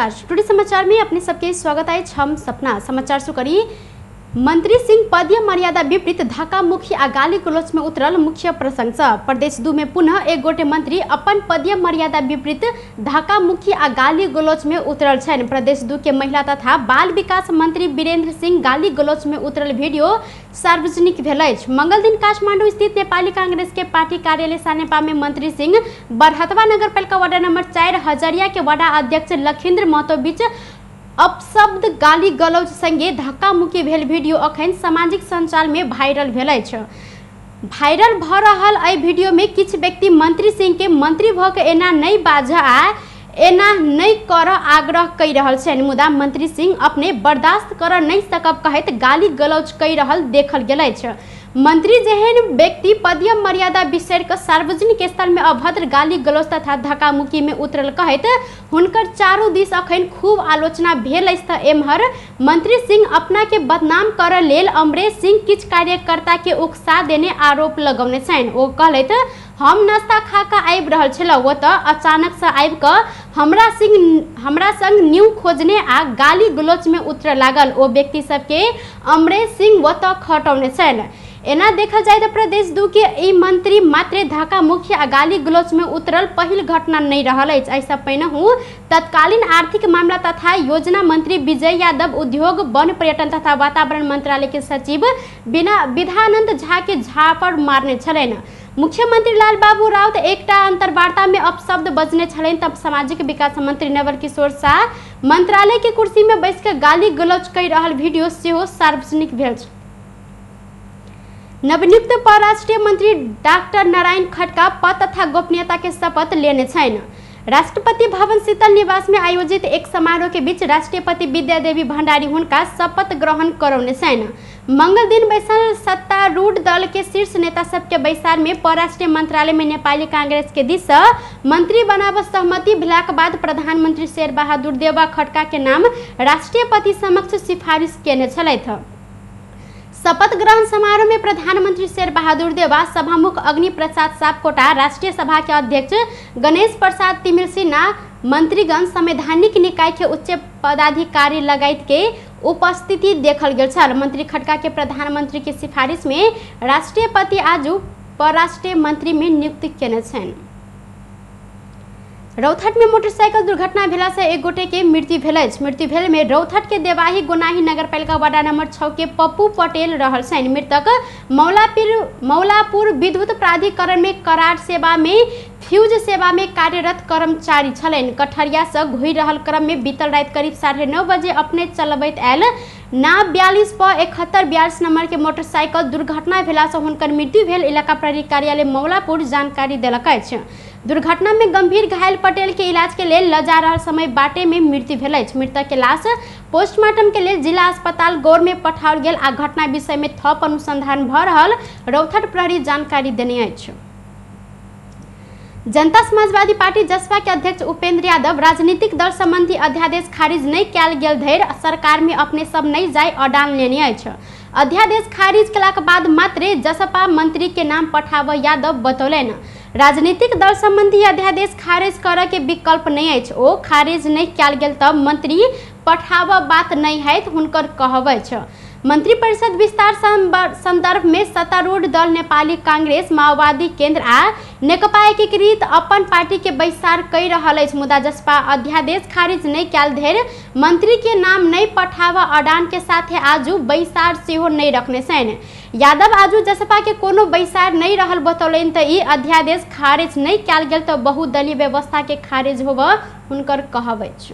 नमस्कार, टुडे समाचार में अपने सबके स्वागत अछि। हम सपना समाचार शुरू करी। मंत्री सिंह पदीय मर्यादा विपरीत धक्का मुखी आ गाली गलौज में उतरल मुख्य प्रसंग सँ प्रदेश 2 में पुनः एक गोटे मंत्री अपन पदीय मर्यादा विपरीत धक्का मुखी आ गाली गलौज में उतरल छनि। प्रदेश 2 के महिला तथा बाल विकास मंत्री वीरेंद्र सिंह गाली गलौज में उतरल वीडियो सार्वजनिक भेल अछि। मंगल दिन काठमांडू स्थित नेपाली कांग्रेस के पार्टी कार्यालय सानेपा में मंत्री सिंह बरहतवा नगरपालिका वार्ड नंबर 4 हजरिया के वार्ड अध्यक्ष लखीन्द्र महतो बीच अपशब्द गाली गलौज संगे धक्का मुक्की भेल वीडियो अखन सामाजिक संचार में वायरल भेल अछि। वायरल भ रहल एहि वीडियो में किछु व्यक्ति मंत्री सिंह के मंत्री भ के एना नहीं बाजऽ आ एना नहीं कर आग्रह कहि रहल छनि, मुदा मंत्री सिंह अपने बर्दाश्त कर नहीं सकब कहैत गाली गलौज कहि रहल देखल गेल अछि। मंत्री जेहन व्यक्ति पदीय मर्यादा बिसरि कऽ सार्वजनिक स्थल में अभद्र गाली गलौज तथा धक्कामुक्की में उतरल कहैत हुनकर चारू दिस अखन खूब आलोचना भेल अछि। तऽ एम्हर मंत्री सिंह अपना के बदनाम करऽ लेल अमरेश सिंह किछु कार्यकर्ता के उकसा देने आरोप लगौने छनि। ओ कहलथि, हम नाश्ता खा कऽ आबि रहल छलहुँ, ओतऽ अचानक से आबि कऽ हमरा संग न्यू खोजने आ गाली गलौज में उतरऽ लागल। ओ व्यक्ति सबके अमरेश सिंह ओतऽ खटौने छनि। एना देखल जाय तऽ प्रदेश 2 के ई मंत्री मात्रे धक्का मुख्य आ गाली गलौज में उतरल पहिल घटना नहीं रहल अछि। एहिसँ पहिनहु तत्कालीन आर्थिक मामला तथा योजना मंत्री विजय यादव उद्योग वन पर्यटन तथा वातावरण मंत्रालय के सचिव बिना विधानंद झा के झापड़ मारने छलनि। मुख्यमंत्री लालबाबू राउत एकटा अंतर्वार्ता में अपशब्द बजने छलनि। तब सामाजिक विकास मंत्री नवल किशोर शाह मंत्रालय के कुर्सी में बैस कऽ गाली गलौज कहि रहल वीडियो सेहो सार्वजनिक भेल। नवनियुक्त परराष्ट्रीय मंत्री डॉक्टर नारायण खड़का पद तथा गोपनीयता के शपथ लेने छनि। राष्ट्रपति भवन शीतल निवास में आयोजित एक समारोह के बीच राष्ट्रपति विद्यादेवी भंडारी हुनका शपथ ग्रहण करौने छनि। मंगल दिन बैसल सत्तारूढ़ दल के शीर्ष नेता सबके बैसार में परराष्ट्रीय मंत्रालय में नेपाली कांग्रेस के दिस मंत्री बनाव सहमति भेलाक बाद प्रधानमंत्री शेर बहादुर देउवा खड़का के नाम राष्ट्रपति समक्ष सिफारिश केने छलथि। शपथ ग्रहण समारोह में प्रधानमंत्री शेर बहादुर देउवा, सभामुख अग्नि प्रसाद सापकोटा, राष्ट्रीय सभा के अध्यक्ष गणेश प्रसाद तिमिल सिन्हा, मंत्रीगण, संवैधानिक निकाय के उच्च पदाधिकारी लगायत के उपस्थिति देखल गेल छल। मंत्री खड़का के प्रधानमंत्री के सिफारिश में राष्ट्रपति आजू परराष्ट्रीय मंत्री में नियुक्त केने छनि। रौतहट में मोटरसाइकिल दुर्घटना भेला से एक गोटे के मृत्यु भेल अछि। मृत्यु भेल में रौतहट के देवाही गोनाही नगरपालिका वार्ड नंबर 6 के पप्पू पटेल रहल छनि। मृतक मौलापुर विद्युत प्राधिकरण में करार सेवा में फ्यूज सेवा में कार्यरत कर्मचारी छलनि। कठरिया से घुरि रहल क्रम में बीतल राति करीब 9:30 बजे अपने चलबैत आयल ना 42 प 71 42 नंबर के मोटरसाइकिल दुर्घटना भेला से हुनकर मृत्यु भेल इलाका प्रहरी कार्यालय मौलापुर जानकारी देलक अछि। दुर्घटना में गंभीर घायल पटेल के इलाज के लेल ल जा रहल समय बाटे में मृत्यु भेल अछि। मृतक के लाश पोस्टमार्टम के लेल जिला अस्पताल गौर में पठाओल गेल आ घटना विषय में थप अनुसंधान भ रहल रौतहट प्रहरी जानकारी देने अछि। जनता समाजवादी पार्टी जसपा के अध्यक्ष उपेंद्र यादव राजनीतिक दल संबंधी अध्यादेश खारिज नहीं कयल गेल धरि सरकार में अपने सब नहीं जाय अडान लेने अछि। अध्यादेश खारिज कयलाक बाद मात्रे जसपा मंत्री के नाम पठाबऽ यादव बतौलनि। राजनीतिक दल संबंधी अध्यादेश खारिज करऽ के विकल्प नहीं अछि, ओ खारिज नहीं कयल गेल तऽ मंत्री पठाबऽ बात नहीं हैत हुनकर कहब अछि। मंत्रिपरिषद विस्तार संदर्भ में सत्तारूढ़ दल नेपाली कांग्रेस, माओवादी केंद्र आ नेकपा एकीकृत अपन पार्टी के बैसार कहि रहल अछि, मुदा जसपा अध्यादेश खारिज नहीं कयल धरि मंत्री के नाम नहीं पठाबऽ अडान के साथे आजू बैसार सेहो नहीं रखने छनि। यादव आजू जसपा के कोनो बैसार नहीं रहल बतौलनि तऽ ई अध्यादेश खारिज नहीं कयल गेल तऽ बहुदलीय व्यवस्था के खारिज होबऽ हुनकर कहब अछि।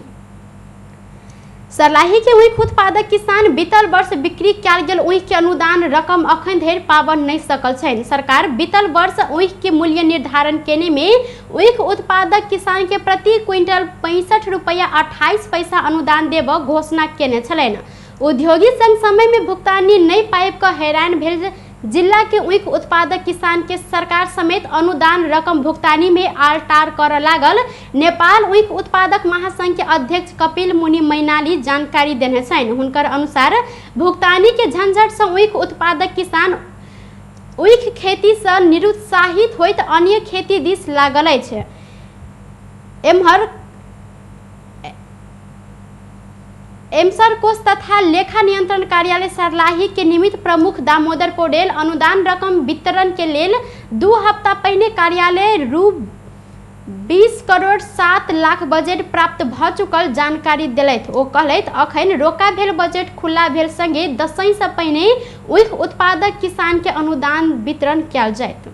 सर्लाही के ऊख उत्पादक किसान बीतल वर्ष बिक्री कयल गेल ऊख के अनुदान रकम अखन धरि पाबऽ नहि सकल छनि। सरकार बीतल वर्ष ऊख के मूल्य निर्धारण केने में ऊख उत्पादक किसान के प्रति क्विंटल 65 रुपया 28 पैसा अनुदान देबऽ घोषणा केने छलनि। उद्योगी संघ समय में भुगतानी नहीं पाबि कऽ हैरान भेल जिला के ऊख उत्पादक किसान के सरकार समेत अनुदान रकम भुगतानी में आलटार करऽ लागल नेपाल ऊख उत्पादक महासंघ के अध्यक्ष कपिल मुनि मैनाली जानकारी देने छनि। हुनकर अनुसार भुगतानी के झंझट से ऊख उत्पादक किसान ऊख खेती से निरुत्साहित होइत अन्य खेती दिस लागल अछि। एम्हर एमसर कोष तथा लेखा नियंत्रण कार्यालय सर्लाही के निमित्त प्रमुख दामोदर पौडेल अनुदान रकम वितरण के लेल 2 हप्ता पहिने कार्यालय रु 20 करोड़ 7 लाख बजेट प्राप्त भ चुकल जानकारी देलथि। ओ कहलथि अखन रोका भेल बजेट खुला भेल संगे दसैँ से पहिने ऊख उत्पादक किसान के अनुदान वितरण कयल जायत।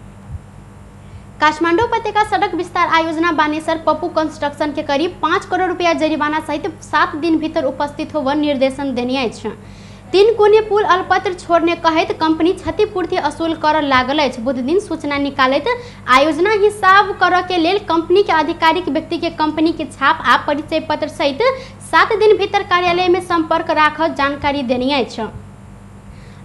काठमांडू उपत्यका सड़क विस्तार आयोजना बानेश्वर पप्पू कंस्ट्रक्शन के करीब 5 करोड़ रुपया जरिमाना सहित 7 दिन भीतर उपस्थित होबय निर्देशन देने अछि। 3 कोने पुल अलपत्र छोड़ने कहैत कंपनी क्षतिपूर्ति असूल कर लागल अछि। बुधदिन सूचना निकालैत आयोजना हिसाब कर के लेल कंपनी के आधिकारिक व्यक्ति के कंपनी के छाप आ परिचय पत्र सहित 7 दिन भीतर कार्यालय में संपर्क राखत जानकारी देने अछि।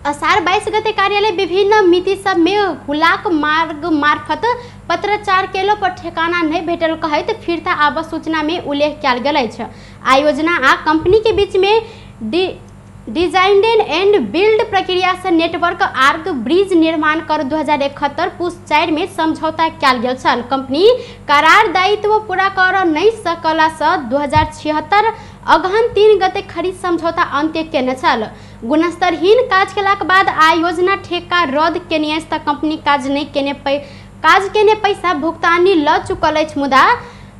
असार 22 गते कार्यालय विभिन्न मिति सब में हुलाक मार्ग मार्फत पत्राचार केलो पर ठेकाना नहीं भेटल कहैत फिर्ता आब सूचना में उल्लेख कयल गेल अछि। आयोजना आ कंपनी के बीच में डिजाइन एंड बिल्ड प्रक्रिया से नेटवर्क आर्क ब्रिज निर्माण कर 2071 पुस 4 में समझौता कयल गेल छल। कंपनी करार दायित्व पूरा कर नहीं सकला से 2076 अगहन 3 गते खरीद समझौता अंत्य केने छल। गुणस्तरहीन काज केलाक बाद आयोजना ठेका रद्द केने अछि त कंपनी काज नहीं केने काज केने पैसा भुगतानी ल चुकल अछि, मुदा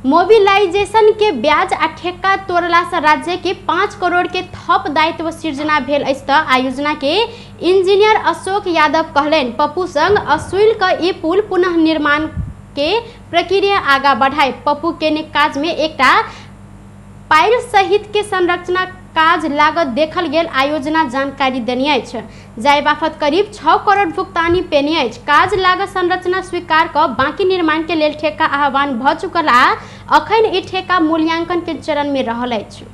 मोबिलाइजेशन के ब्याज आ ठेका तोड़ला से राज्य के 5 करोड़ के थप दायित्व सिर्जना भेल अछि त आयोजना के इंजीनियर अशोक यादव कहलनि। पप्पू संग अशुल्क ई पुल पुनः निर्माण के प्रक्रिया आगा बढ़ाए पप्पू केने काज में एकटा पाइल सहित के संरचना काज लागत देखल गेल आयोजना जानकारी देने अछि। जाहि बापत करीब 6 करोड़ भुगतानी पेने अछि। काज लागत संरचना स्वीकार क बाकी निर्माण के लेल ठेका आह्वान भ चुकल आ अखन ई ठेका मूल्यांकन के चरण में रहल अछि।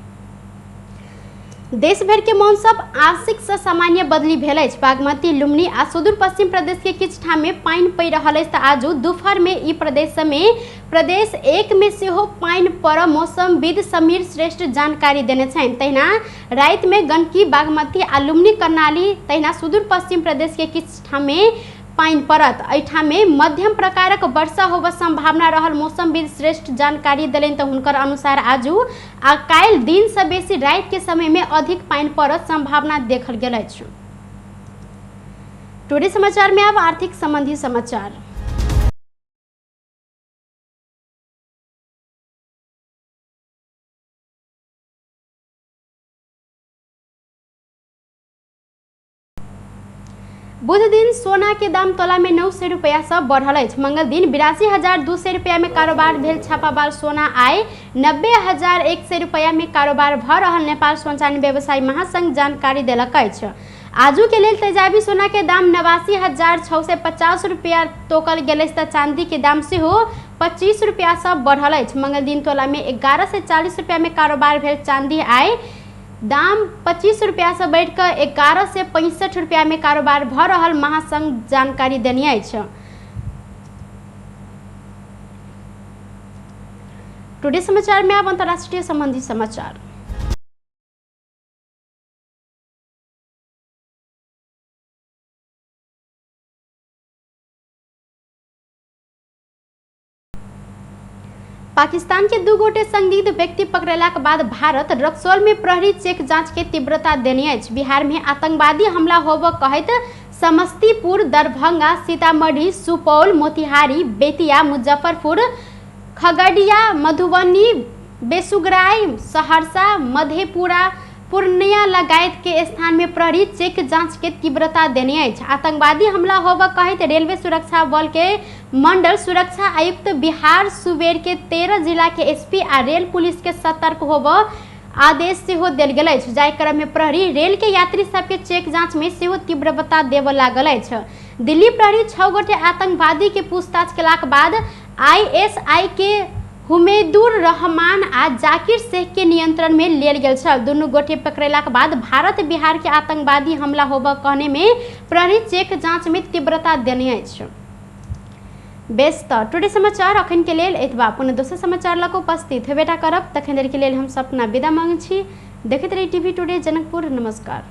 देश भर के मौसम आंशिक से सामान्य बदली भेल अछि। बागमती, लुम्बिनी आ सुदूर पश्चिम प्रदेश के किछु ठाम में पानि पड़ि रहल अछि त आजू दोपहर में ई प्रदेश में प्रदेश 1 में सेहो पानि पड़य मौसमविद समीर श्रेष्ठ जानकारी देने छनि। तहिना राति में गंडकी, बागमती आ लुम्बिनी, कर्णाली तहिना सुदूर पश्चिम प्रदेश के किछु ठाम में पानि पड़त। एहिठाम में मध्यम प्रकारक वर्षा होबय संभावना रहल मौसमविद श्रेष्ठ जानकारी देलनि त हुनकर अनुसार आजू आ काल्हि दिन से बेसी राति के समय में अधिक पानि पड़त संभावना देखल गेल अछि। टुडे समाचार में अब आर्थिक संबंधी समाचार। बुध दिन सोना के दाम तोला में 900 रुपया से बढ़ल अछि। मंगल दिन 82,200 रुपया में कारोबार भेल छापाबाल सोना आय 90,100 रुपया में कारोबार भ रहल नेपाल सोन व्यवसायी महासंघ जानकारी देलक अछि। आजू के लेल तेजाबी सोना के दाम 89,650 रुपया तोकल गेल अछि त चांदी के दाम सेहो 25 रुपया से बढ़ल अछि। मंगल दिन तोला में 1140 रुपया में कारोबार भेल चांदी आय दाम 25 रुपया से बढ़िकर 1165 रुपया में कारोबार भ रहल महासंघ जानकारी देने अछि। टुडे समाचार में अब अंतर्राष्ट्रीय संबंधी समाचार। पाकिस्तान के 2 गोटे संदिग्ध व्यक्ति पकड़लाक बाद भारत रक्सौल में प्रहरी चेक जांच के तीव्रता देने अछि। बिहार में आतंकवादी हमला होबय कहैत समस्तीपुर, दरभंगा, सीतामढ़ी, सुपौल, मोतिहारी, बेतिया, मुजफ्फरपुर, खगड़िया, मधुबनी, बेसुगराय, सहरसा, मधेपुरा, पूर्णिया लगायत के स्थान में प्रहरी चेक जांच के तीव्रता देने अछि। आतंकवादी हमला होबय कहैत रेलवे सुरक्षा बल के मंडल सुरक्षा आयुक्त बिहार सुबेर के 13 जिला के एसपी आ रेल पुलिस के सतर्क होबय आदेश सेहो देल गेल अछि। जाहि क्रम में प्रहरी रेल के यात्री सबके चेक जांच में सेहो तीव्रता देबय लागल अछि। दिल्ली प्रहरी 6 गोटे आतंकवादी के पूछताछ केलाक बाद आईएसआई के हुमैदुर रहमान आ जाकिर शेख के नियंत्रण में लेल गेल छल। दुनू गोटे पकड़ेलाक बाद भारत बिहार के आतंकवादी हमला होबय कहने में प्रहरी चेक जांच में तीव्रता देने अछि। बेस त टुडे समाचार अखन के लेल एतबा। पुनः दोसर समाचार लऽ कऽ उपस्थित हेबेटा करब। तखन देर के लेल हम सपना विदा मांगै छी। देखैत रही टीवी टुडे जनकपुर। नमस्कार।